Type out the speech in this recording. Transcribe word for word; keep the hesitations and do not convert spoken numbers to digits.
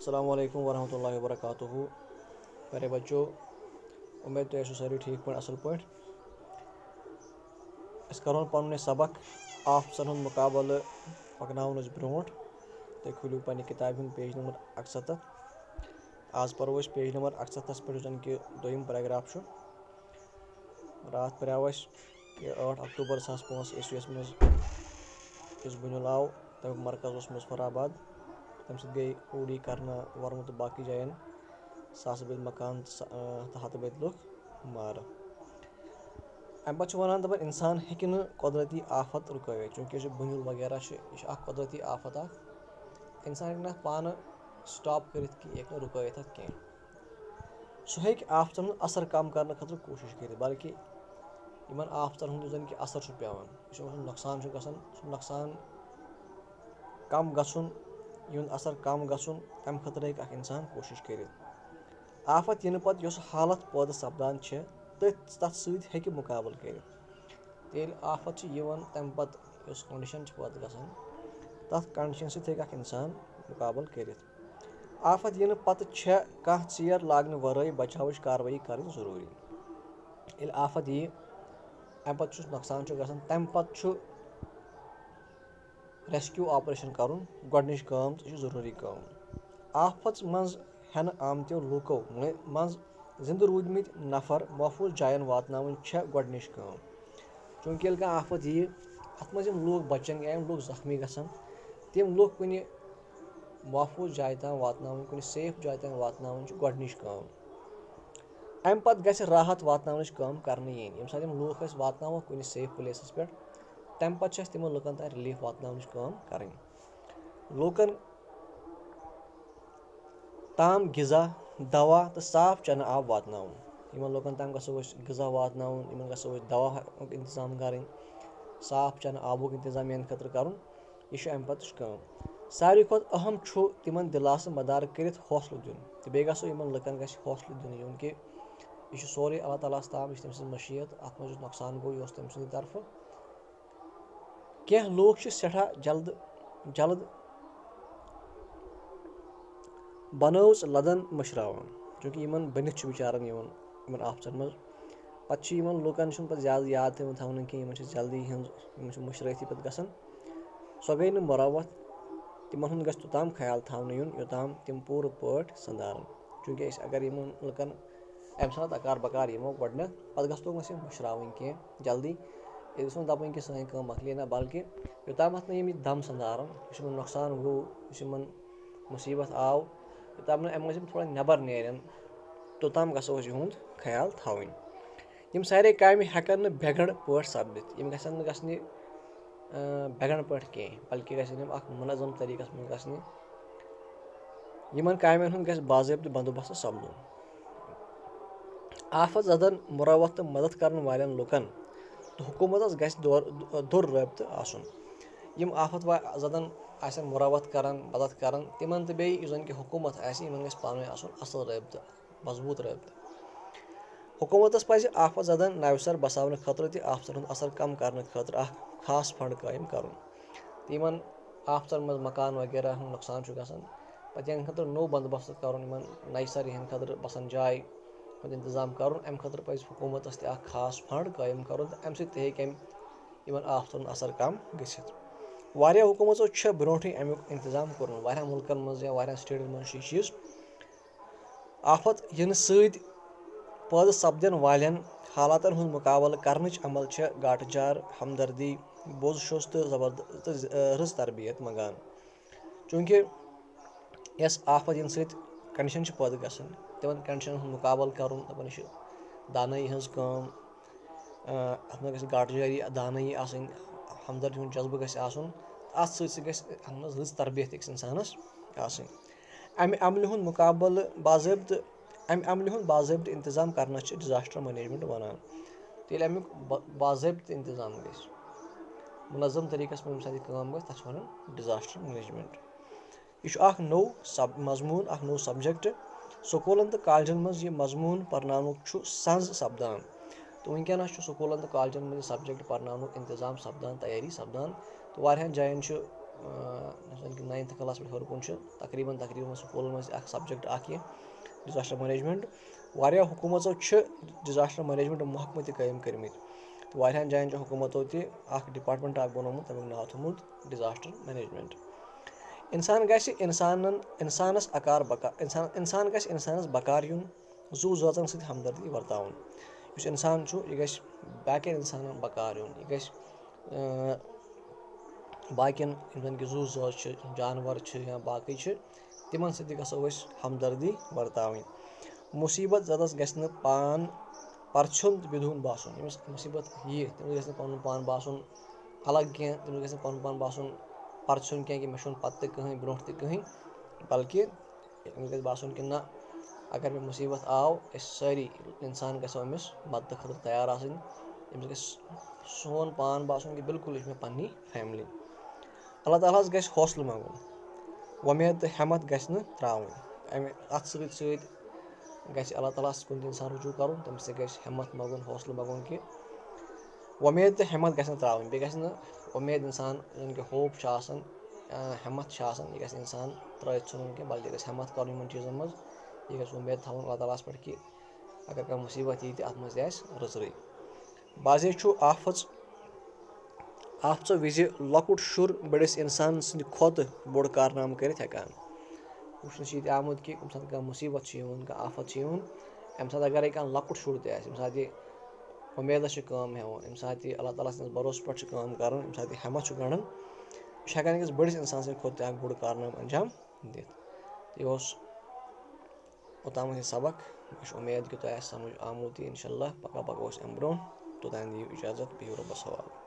السلام علیکم ورحمۃ اللہ وبرکاتہ۔ پیارے بچو، امید تُہۍ ٲسِو سٲری ٹھیٖک پٲٹھۍ، اَصٕل پٲٹھۍ۔ أسۍ کَرون پَنُن یہِ سبق آفژَن ہُنٛد مُقابلہٕ پَکناونَس برونٛٹھ۔ تُہۍ کھوٗلِو پنٛنہِ کِتابہِ ہُنٛد page number اَکسَتَتھ۔ آز پَرو أسۍ page number اَکسَتَتھَس پٮ۪ٹھ، یُس زَن کہِ دوٚیِم paragraph چھُ۔ راتھ پریاو اَسہِ کہِ ٲٹھ اکتوٗبر زٕ ساس پانٛژھ عیسویَس منٛز یُس بُنیُل آو، تَمیُک مرکز اوس مظفر آباد۔ تَمہِ سۭتۍ گٔے اوٗڑی کرنا، ورمُل تہٕ باقٕے جاین ساسہٕ بٔدۍ مکان تہٕ سا-، آ، تہٕ ہَتہٕ بٔدۍ لُکھ مارٕ۔ اَمہِ پَتہٕ چھُ وَنان، دَپان، اِنسان ہیٚکہِ نہٕ قۄدرٔتی آفت رُکٲوِتھ، چوٗنٛکہِ یُس یہِ بُنیُل وغیرہ چھُ، یہِ چھُ اَکھ قۄدرٔتی آفت اَکھ۔ اِنسان ہیٚکہِ نہٕ اَتھ پانہٕ stop کٔرِتھ کینٛہہ، یہِ ہیٚکہِ نہٕ رُکٲوِتھ اَتھ کینٛہہ۔ سُہ ہیٚکہِ آفتن ہُنٛد اثر کم کرنہٕ خٲطرٕ کوٗشش کٔرِتھ، بلکہِ یِمن آفتن ہُنٛد یُس زن کہِ اثر چھُ پٮ۪وان، یُس یِمن ہُنٛد نۄقصان چھُ گژھان، سُہ نۄقصان کم گژھُن، یِہُنٛد اثر کم گژھُن، تَمہِ خٲطرٕ ہیٚکہِ اکھ انسان کوٗشش کٔرِتھ۔ آفت یِنہٕ پتہٕ یۄس حالت پٲدٕ سپدان چھِ، تٔتھۍ، تتھ سۭتۍ ہیٚکہِ مُقابلہٕ کٔرِتھ۔ تہٕ ییٚلہِ آفت چھِ یِوان، تَمہِ پتہٕ یۄس condition چھِ پٲدٕ گژھان، تتھ condition سۭتۍ ہیٚکہِ اکھ انسان مُقابلہٕ کٔرِتھ۔ آفت یِنہٕ پتہٕ چھےٚ کانٛہہ ژیر لاگنہٕ ورٲے بچاوٕچ کاروٲیی کرٕنۍ ضروٗری۔ ییٚلہِ آفت یِیہِ، اَمہِ پتہٕ چھُس نۄقصان چھُ گژھان، تَمہِ پتہٕ چھُ rescue operation کرُن گۄڈٕنِچ کٲم، تہٕ یہِ چھِ ضروٗری کٲم۔ آفژ منٛز ہٮ۪نہٕ آمتیو لوٗکو مٔ-، منٛز زِنٛدٕ روٗدمٕتۍ نفر محفوٗظ جاین واتناوٕنۍ چھےٚ گۄڈٕنِچ کٲم۔ چوٗنٛکہِ ییٚلہِ کانٛہہ آفت یِیہِ، اَتھ منٛز یِم لوٗکھ بَچَن یا یِم لوٗکھ زخمی گژھن، تِم لوٗکھ کُنہِ محفوٗظ جایہِ تام واتناوٕنۍ، کُنہِ safe جایہِ تام واتناوٕنۍ چھِ گۄڈٕنِچ کٲم۔ اَمہِ پَتہٕ گژھِ راحت واتناونٕچ کٲم کرنہٕ یِنۍ۔ ییٚمہِ ساتہٕ یِم لوٗکھ أسۍ واتناووکھ کُنہِ safe placeس پٮ۪ٹھ، تَمہِ پَتہٕ چھِ اَسہِ تِمَن لُکَن تام relief واتناونٕچ کٲم کَرٕنۍ۔ لوٗکَن تام غذا، دوا تہٕ صاف چنہٕ آب واتناوُن۔ یِمن لوٗکن تام گژھو أسۍ غذا واتناوُن، یِمن گژھو أسۍ دواہُک انتظام کرٕنۍ، صاف چنہٕ آبُک انتظام یِہنٛدِ خٲطرٕ کرُن۔ یہِ چھُ اَمہِ پتٕچ کٲم۔ ساروی کھۄتہٕ اہم چھُ تِمن دِلاسہٕ مدارٕ کٔرِتھ حوصلہٕ دیُن، تہٕ بیٚیہِ گژھو یِمن لُکن گژھِ حوصلہٕ دیُن یُن کہِ یہِ چھُ سورُے اللہ تعالیٰ ہَس تام، یہِ چھِ تٔمۍ سٕنٛز مشیت، اَتھ منٛز یُس نۄقصان گوٚو، یہِ اوس تٔمۍ سٕنٛدِ طرفہٕ۔ کینٛہہ لوٗکھ چھِ سٮ۪ٹھاہ جلد، جلد بنٲوٕژ لدن مٔشراوان، چوٗنٛکہِ یِمن بٔنِتھ چھُ بِچارن یِوان یِمن آفژن منٛز۔ پتہٕ چھِ یِمن لوٗکن چھُنہٕ پتہٕ زیادٕ یاد تہِ یِوان تھاونہٕ کینٛہہ، یِمن چھِ جلدی ہٕنٛز، یِمن چھِ مٔشرٲیتھٕے پتہٕ گژھان۔ سۄ گٔے نہٕ مُروت، تِمن ہُنٛد گژھِ توٚتام خیال تھاونہٕ یُن، یوٚتام تِم پوٗرٕ پٲٹھۍ سنٛدارن۔ چوٗنٛکہِ أسۍ اگر یِمن لُکن اَمہِ ساتہٕ اکار بکار یِمو گۄڈٕنٮ۪تھ، پتہٕ گژھو نہٕ أسۍ یِم مٔشراوٕنۍ کینٛہہ جلدی۔ أسۍ گژھو نہٕ دَپٕنۍ کہِ سٲنۍ کٲم مۄکلے نہ، بلکہِ یوٚتامَتھ نہٕ یِم یہِ دَم سَندارَن، یُس یِمَن نۄقصان گوٚو، یُس یِمَن مُصیٖبت آو، یوٚتام نہٕ اَمہِ منٛز یِم تھوڑا نٮ۪بَر نیرَن، توٚتام گژھو أسۍ یِہُنٛد خیال تھاوٕنۍ۔ یِم سارے کامہِ ہٮ۪کَن نہٕ بے گنٛڈ پٲٹھۍ سپدِتھ، یِم گژھن نہٕ گژھنہِ، اَ، بے گنٛڈ پٲٹھۍ کینٛہہ، بلکہِ گژھن یِم اَکھ مُنظم طریٖقَس منٛز گژھنہِ۔ یِمَن کامٮ۪ن ہُنٛد گژھِ باضٲبطہٕ بنٛدوبست سپدُن۔ آفت زدن مُروت تہٕ مدد کرن والٮ۪ن لُکن تہٕ حکوٗمتس گژھِ دور-، دوٚر رٲبطہٕ آسُن۔ یِم آفت وا-، زدن آسن مُروت کران، مدد کران، تِمن تہٕ بیٚیہِ یُس زن کہِ حکوٗمت آسہِ، یِمن گژھِ پانہٕ ؤنۍ آسُن اصل رٲبطہٕ، مضبوٗط رٲبطہٕ۔ حکوٗمتس پزِ آفت زدن نوِ سر بساونہٕ خٲطرٕ تہٕ آفتن ہُنٛد اثر کم کرنہٕ خٲطرٕ اکھ خاص فنڈ قٲیِم کرُن۔ تہٕ یِمن آفتن منٛز مکان وغیرہ ہُنٛد نۄقصان چھُ گژھان، پتہٕ یِہنٛدِ خٲطرٕ نوٚو بندوبست کرُن، یِمن نَیہِ سرٕ یِہنٛدِ خٲطرٕ بسن جاے ہُنٛد انتظام کرُن۔ امہِ خٲطرٕ پزِ حکوٗمتس تہِ اکھ خاص فنڈ قٲیِم کرُن تہٕ امہِ سۭتۍ تہِ ہیٚکہِ امہِ، یِمن آفتن ہُنٛد اثر کم گٔژھِتھ۔ واریاہ حکوٗمژو چھےٚ برونٛٹھٕے امیُک انتظام کوٚرمُت، واریاہن مُلکن منٛز یا واریاہن سٹیٹن منٛز چھُ یہِ چیٖز۔ آفت یِنہٕ سۭتۍ پٲدٕ سپدن والٮ۪ن حالاتن ہُنٛد مُقابلہٕ کرنٕچ عمل چھےٚ گاٹہٕ جار، ہمدردی، بوز شوش تہٕ زبرد-، تہٕ ز-، رٕژ تربیت منٛگان۔ چوٗنٛکہِ یۄس آفت یِنہٕ سۭتۍ condition چھِ پٲدٕ گژھان، تِمن conditionن ہُنٛد مُقابلہٕ کرُن، دَپان، یہِ چھِ دانٲیی ہٕنٛز کٲم۔ آ، اَتھ منٛز گژھِ گاٹہٕ جٲری، دانٲیی آسٕنۍ، ہمدردی ہُنٛد جذبہٕ گژھِ آسُن۔ اَتھ سۭتۍ سۭتۍ گژھِ اَتھ منٛز رٕژ تربیت أکِس اِنسانَس آسٕنۍ۔ اَمہِ عملہِ ہُنٛد مُقابلہٕ باضٲبطہٕ، اَمہِ عملہِ ہُنٛد باضٲبطہٕ انتظام کرنَس چھِ disaster management وَنان۔ تہٕ ییٚلہِ اَمیُک با-، باضٲبطہٕ انتظام گژھِ، منظم طریٖقَس منٛز ییٚمہِ ساتہٕ یہِ کٲم گژھِ، تَتھ چھِ وَنان disaster management۔ یہِ چھُ اکھ نوٚو سب-، مضموٗن، اکھ نوٚو subject۔ سکوٗلن تہٕ کالجن منٛز یہِ مضموٗن پرناونُک چھُ سنز سپدان۔ تہٕ وٕنکیٚنس چھُ سکوٗلن تہٕ کالجن منٛز یہِ subject پرناونُک انتظام سپدان، تیٲری سپدان۔ تہٕ واریاہن جاین چھُ یُس زَن کہِ ناینتھ کلاس پٮ۪ٹھ ہیوٚر کُن چھُ، تقریٖباً تقریٖباً سکوٗلَن منٛز اَکھ سبجیکٹ اَکھ یہِ ڈِزاسٹر مینیجمنٹ۔ واریاہ حکوٗمژو چھِ ڈِزاسٹر مینیجمنٹ محکمہٕ تہِ قٲیِم کٔرمٕتۍ، تہٕ واریاہَن جایَن چھِ حکوٗمتو تہِ اَکھ ڈِپارٹمنٹ اَکھ بنومُت، تَمیُک ناو تھوٚمُت ڈِزاسٹر مینیجمنٹ۔ اِنسان گژھِ اِنسانَن اِنسانَس اَکار بکار اِنسان اِنسان گژھِ اِنسانَس بکار یُن، زُو زٲژَن سۭتۍ ہمدردی ورتاوُن۔ یُس اِنسان چھُ، یہِ گژھِ باقین اِنسانَن بکار یُن، یہِ گژھِ باقین، یِم زَن کہِ زُو زٲژ چھِ، جانور چھِ یا باقٕے چھِ، تِمن سۭتۍ تہِ گژھو أسۍ ہمدردی ورتاوٕنۍ۔ مُصیٖبت زدس گژھِ نہٕ پان پرژھیُن تہٕ بِدہُن باسُن۔ ییٚمِس مُصیٖبت یِیہِ، تٔمِس گژھِ نہٕ پَنُن پان باسُن الگ کینٛہہ، تٔمِس گژھِ نہٕ پَنُن پان باسُن پرژھیُن کینٛہہ کہِ مےٚ چھُنہٕ پَتہٕ تہِ کٕہٕنۍ، برونٛٹھ تہِ کٕہٕنۍ، بلکہِ أمِس گژھِ باسُن کہِ نہ، اگر مےٚ مُصیٖبت آو، أسۍ سٲری اِنسان گژھو أمِس مدتہٕ خٲطرٕ تیار آسٕنۍ۔ أمِس گژھِ سون پان باسُن کہِ بالکل یہِ چھِ مےٚ پنٛنی فیملی۔ اللہ تعالیٰ ہَس گژھِ حوصلہٕ منٛگُن، وۄمید تہٕ ہٮ۪مت گژھِ نہٕ ترٛاوٕنۍ۔ اَمہِ اَتھ سۭتۍ سۭتۍ گژھِ اللہ تعالیٰ ہَس کُن تہِ اِنسان رجوع کَرُن، تٔمِس تہِ گژھِ ہٮ۪مت منٛگُن، حوصلہٕ منٛگُن کہِ وۄمید تہٕ ہٮ۪مت گژھِ نہٕ ترٛاوٕنۍ۔ بیٚیہِ گژھِ نہٕ وۄمید اِنسان، زَن کہِ ہوپ چھِ آسان، آ، ہٮ۪مت چھِ آسان، یہِ گژھِ اِنسان ترٛٲوِتھ ژھٕنُن کینٛہہ، بلکہِ گژھِ ہٮ۪مت کَرُن یِمَن چیٖزَن منٛز۔ یہِ گژھِ وۄمید تھاوُن اللہ تعالیٰ ہَس پٮ۪ٹھ کہِ اگر کانٛہہ مُصیٖبت یی تہِ، اَتھ منٛز تہِ آسہِ رٕژرٕے۔ بعضے چھُ آفژ آفژٕ وِزِ لۄکُٹ شُر بٔڑِس اِنسان سٕنٛدِ کھۄتہٕ بوٚڑ کارنامہٕ کٔرِتھ ہٮ۪کان۔ وٕچھنہٕ چھُ یہِ تہِ آمُت کہِ ییٚمہِ ساتہٕ کانٛہہ مُصیٖبت چھِ یِوان، کانٛہہ آفت چھِ یِوان، اَمہِ ساتہٕ اگرے کانٛہہ لۄکُٹ شُر تہِ آسہِ، ییٚمہِ ساتہٕ یہِ وۄمیدَس چھِ کٲم ہٮ۪وان، ییٚمہِ ساتہٕ یہِ اللہ تعالیٰ سٕنٛدِس بروسہٕ پٮ۪ٹھ چھِ کٲم کَران، ییٚمہِ ساتہٕ یہِ ہٮ۪مَتھ چھُ گَنٛڈان، یہِ چھُ ہٮ۪کان أکِس بٔڑِس اِنسان سٕنٛدِ کھۄتہٕ تہِ اَکھ بوٚڑ کارنامہٕ انجام دِتھ۔ تہٕ یہِ اوس اوٚتامَتھ یہِ سبق۔ مےٚ چھِ اُمید کہِ تۄہہِ آسہِ سَمٕجھ آمُت یہِ۔ اِنشاء اللہ پَکان پَکو أسۍ اَمہِ برونٛہہ۔ توٚتام دِیِو اِجازت، بِہِو رۄبَس حوالہٕ۔